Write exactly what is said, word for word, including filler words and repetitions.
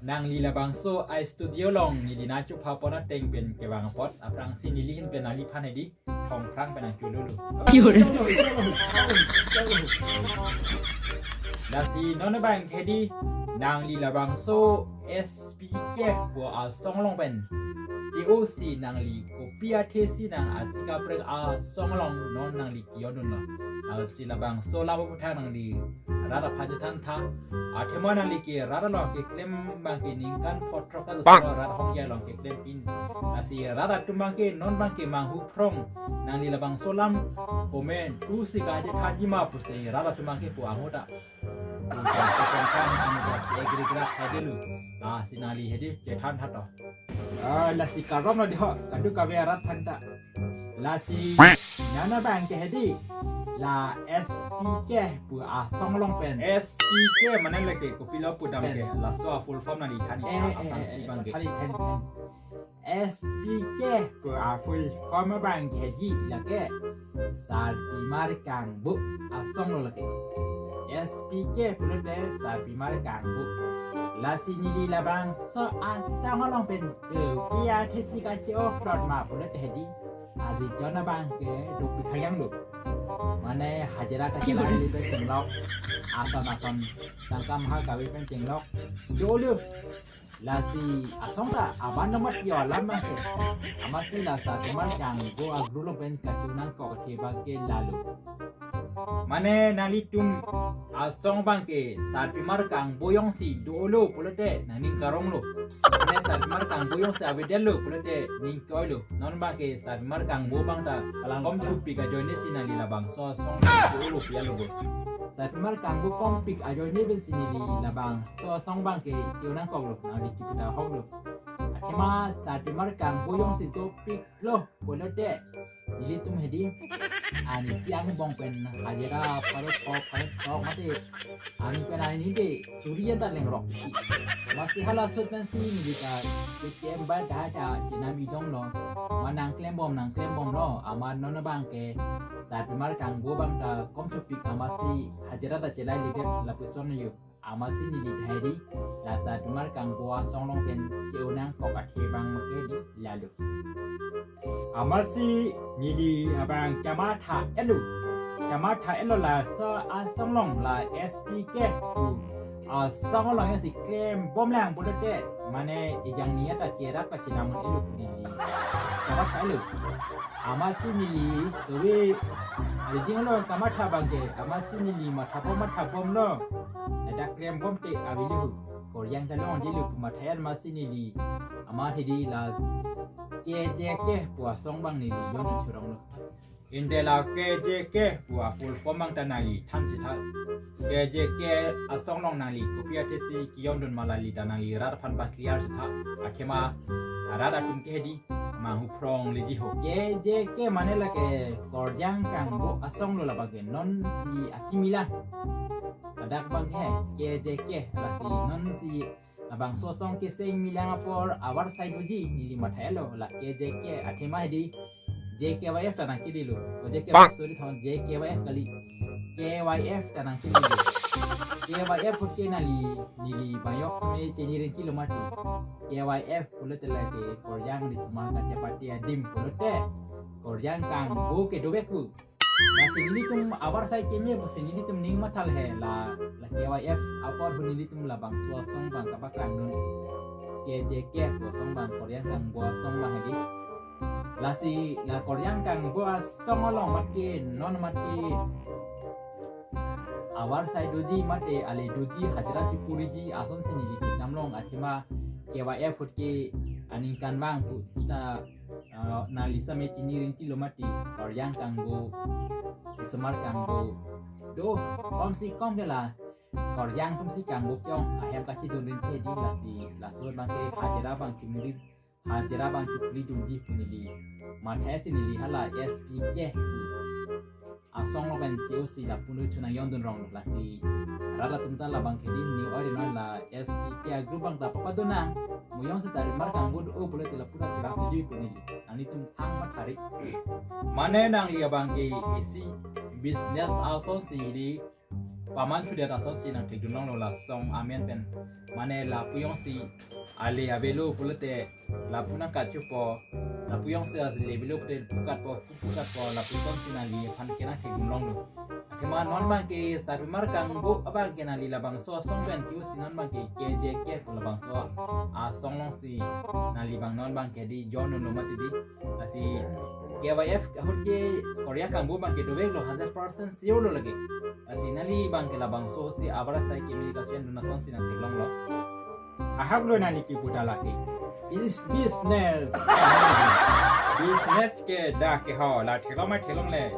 Nangli labangso a-studio along neli nangchopha pon ateng pen kevang apot, aphrangsi neli ahin pen nangliphan hedi thongphrang pen nangcholo lo. Lasi non abang hedi nangli labangso S P K pu asong along pen J O C nangli kopi athesi nang asika prek asong along non nangli kiyondunlo. Lasi labangso lapu aputhak nangli rat aphan chethan tha. Athema nangli ke rat along keklem abang ke ningkan phothrok ta solo rat hongya along keklem pin. Lasi rat atum abang ke non abang ke manghu phrong nangli labangso alam comment tu si kachethanji ma pusi rat atum abang ke pu anghota. Pu kachethan tha, anghota si agree kra hedi lo. Lasi nangli hedi chethan tha to. Ah, lasi karom lo di ho, kadokave arat aphan ta. Lasi nana abang ke hedi la S P K pu asong along pen. S P K mane lake kopilo pudam ke. Laso a-full form nangli than. Eh, eh, eh, eh, abang ke. Thali than, than. S P K pu a-full form abang ke hedi lake Sarpimar Kangbo asong lo lake. S P K pulote Sarpimar Kangbo. Lasi neli labangso asong along pen kopi athesi kache-o plot ma pulote hedi. Arijun abang ke dopik khayang lo. Mane hajira kachelai pen chenglok. Ason ason tangka maha kave pen chenglok. Dolo. Lasi asong ta aban nomor yo alam abang ke. Amatsi la Sarpimar Kangbo a-group along pen kache-o nangkok athe abang ke lalo. Mane nanglitum asong abang ke Sarpimar Kangbo jongsi dolo pulote nangning karong lo. Mane Sarpimar Kangbo jongsi avedet lo pulote ning ke-oi lo. Non abang ke Sarpimar Kangbo abang ta kalang kom thupik ajoine si nangli labangso asong dolo pia lo bo. Sarpimar Kangbo kompik ajoine pensi neli labangso asong abang ke che-o nangkok lo, nangli kipu ta hok lo. Athema Sarpimar Kangbo jongsi dopik lo pulote nelitum hedi ani siang bong pen hajira pharo thok pharo thok mate ani pen ani de suri anta lengrok si. Amatsi hala sut pensi neli ta P T M ba da da chenam idong lo. Ma nangklem bom nangklem bom lo. Amat non abang ke Sarpimar Kangbo abang ta kom thupik amatsi hajira ta chelai ledet lapuson yo. Amatsi neli tha hedi la Sarpimar Kangbo asong along pen che-o nangkok athe abang ke hedi lalo. Amatsi neli abang kamatha-et lo. Kamatha-et lo laso asong along la S P K pu asong along jongsi klem bom lang pulote mane ejang niya ta kerap kachenam un-e lo pu neli kamatha-et lo. Amatsi neli kave ariding lo kamatha abang ke, amatsi neli matha bom matha bom lo. Ladak klem bom te avelo hu. Koryang ta longji lo pu matha-et amatsi neli. Amat hedi la K J K pu asong abang neli jondun chorong lo. Ante la K J K pu a-full form abang ta nangli than si tha. K J K asong along nangli kopi athesi kiyondun ma lali ta nangli rat aphan ba clear si tha. Athema rat atum ke hedi manghu phrong leji ho. K J K mane lake Koryang Kangbo asong lo labang ke, non si akimi lang. Ladak abang ke K J K lasi non si labangso asong keseng milang apor avarsai doji neli matha-et lo la K J K athema hedi J K Y F ta nangkele lo. O J K Y F, sorry thon, J K Y F kali. K Y F ta nangkele lo. K Y F ahut ke nangli neli bang yok seme chini ring kilo mati. K Y F pulote lake Koryang Risomar Kachepate Adim pulote Koryang Kangbo ke dovek pu. Lasi nelitum avarsai keme pusi nelitum ning mathal he la, la K Y F apor hu nelitum labangso asong abang kapaklang dun. K J K pu asong abang, Koryang Kangbo asong abang hedi. Lasi la Koryang Kangbo asong along mat ke non mat ke avarsai doji mate ale doji hajira chepuriji asonsi neli kedam long, athema K Y F ahut ke aningkan vang pu sita, ah, nangli seme chini ring kilo mati Koryang Kangbo, Risomar Kangbo. Do, kom si kom ke la Koryang atum si Kangbo ke-ong ahem kachidun ring ke hedi, lasi laso abang ke hajira abang chumri, hajira abang chupri dunji pu neli matha-et si neli hala S P K asong along pen che-o si lapu nu chonang yondun rong lo. Lasi rat atum ta labang ke hedi ni ori non la S P K a-group abang ta papadun nang. Mo jongsi Sarpimar Kangbo do-o pulote lapu ta chibak suji pu neli. Nanglitum thang mathari. Mane nangli abang ke isi business asonsi hedi paman chudet asonsi nangthekdun longlo la song amen pen. Mane lapu jongsi ale avelo pulote lapu nangkatchupo, lapu jongsi ale avelo pulote pukatpo, pukatpo, lapu asonsi nangli aphan ke nangthekdun longlo. Athema non abangke sarpimar kangbo abangke nangli labangso asong pen kiusi non abangke keje ke labangso asong longsi nangli abang non abangke di join lo mati di. Lasi K Y F ahut ke Korea kangbo abangke doveklo, hundred percent sure lo lake. Lasi nangli abangke labangso si abar asai kimi kachendun asonsi nangtheklonglo. Ahak lo nangli kipu ta lake. Is business. Business ke dak ke ho, la theklong ma theklongle.